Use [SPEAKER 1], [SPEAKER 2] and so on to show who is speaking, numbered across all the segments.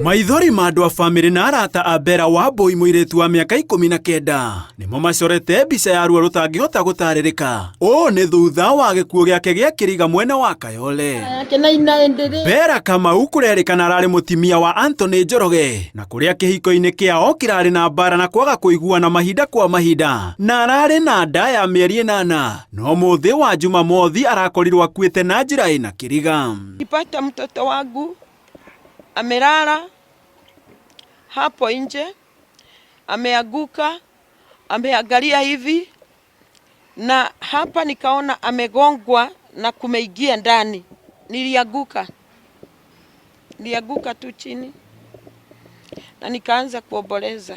[SPEAKER 1] Maithori ma andũ a bamĩrĩ na arata a Bella Wambui, mũirĩtu wa mĩaka 19, nĩmo macorete mbica ya ruo rũtangĩhota gũtarĩrĩka. Ũũ nĩ thutha wa gĩkuũ gĩake gĩa kĩriga mwena wa Kayole. Bella Kamau kũrerĩkana ararĩ mũtimia wa Anthony Njoroge, na kũrĩa kĩhiko-inĩ kĩao kĩrarĩ na mbara na kwaga kũiguana mahinda kwa mahinda, na ararĩ na nda ya mĩeri 8. No mũthĩ wa Jumamothi arakorirwo akuĩte na njĩra ĩna kĩriga.
[SPEAKER 2] Nilipata mtoto wangu amelala hapo nje, ameanguka, ameangalia hivi, na hapa nikaona amegongwa na kumeingia ndani. Nilianguka, nilianguka tu chini na nikaanza kuomboleza.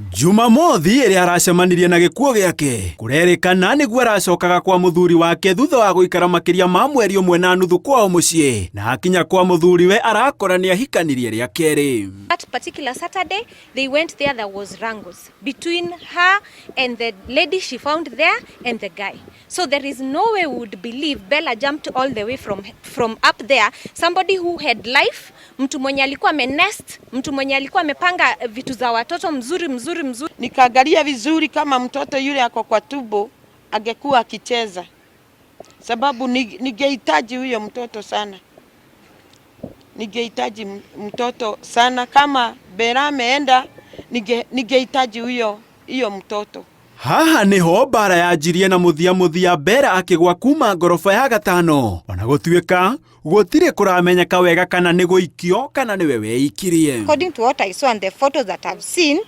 [SPEAKER 1] Jumamothi ĩrĩa aracemanirie na gĩkuũ gĩake, kũrerĩkana nĩguo aracokaga kwa mũthuri wake thutha wa gũikara makĩria ma mweri 1.5 kwao mũciĩ, na akinya kwa mũthuriwe arakora nĩ ahikanirie rĩa kerĩ.
[SPEAKER 3] That particular Saturday, they went there, there was wrangles between her and the lady she found there and the guy. So there is no way we would believe Bella jumped all the way from up there. Somebody who had life, mtu mwenye alikuwa amenest, mtu mwenye alikuwa amepanga vitu za watoto mzuri mzuri mzuri.
[SPEAKER 2] Nikaangalia vizuri kama mtoto yule ako kwa tumbo angekuwa akicheza, sababu ningehitaji huyo mtoto sana, ningehitaji mtoto sana. Kama Bella ameenda, ningehitaji huyo hiyo mtoto.
[SPEAKER 1] Haha niho mbara yanjirie na muthia muthia Bella akĩgwa kuma ngoroba ya gatano, ona gũtuĩka gũtirĩ kũramenyeka wega kana nĩ gũikio kana nĩwe weikirie.
[SPEAKER 4] According to what I saw and the photos that I've seen,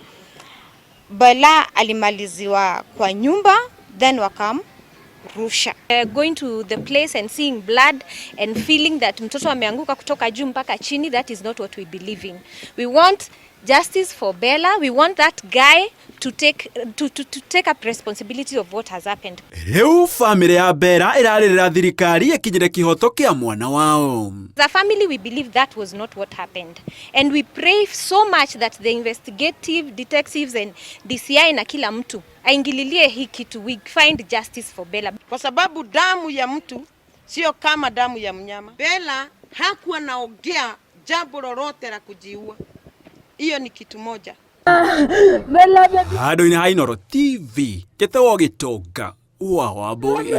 [SPEAKER 4] Bella alimaliziwa kwa nyumba, then wakamrusha.
[SPEAKER 3] Going to the place and seeing blood and feeling that mtoto ameanguka kutoka juu mpaka chini, that is not what we believe in. We want justice for Bella. We want that guy to take up responsibility of what has happened.
[SPEAKER 1] Rĩu bamĩrĩ ya Bella ĩrarĩrĩra thirikari ĩkinyĩre kĩhoto kĩa mwana wao.
[SPEAKER 3] As a family, we believe that was not what happened. And we pray so much that the investigative detectives and DCI na kila mtu aingililie hii kitu. We find justice for Bella.
[SPEAKER 2] Kwa sababu damu ya mtu sio kama damu ya mnyama. Bella hakuwa naongea jambo lolote la kujiua. Hiyo ni kitu moja.
[SPEAKER 1] Handũ-inĩ ha Inooro TV, gĩtagwo Gĩtonga wa Wambui.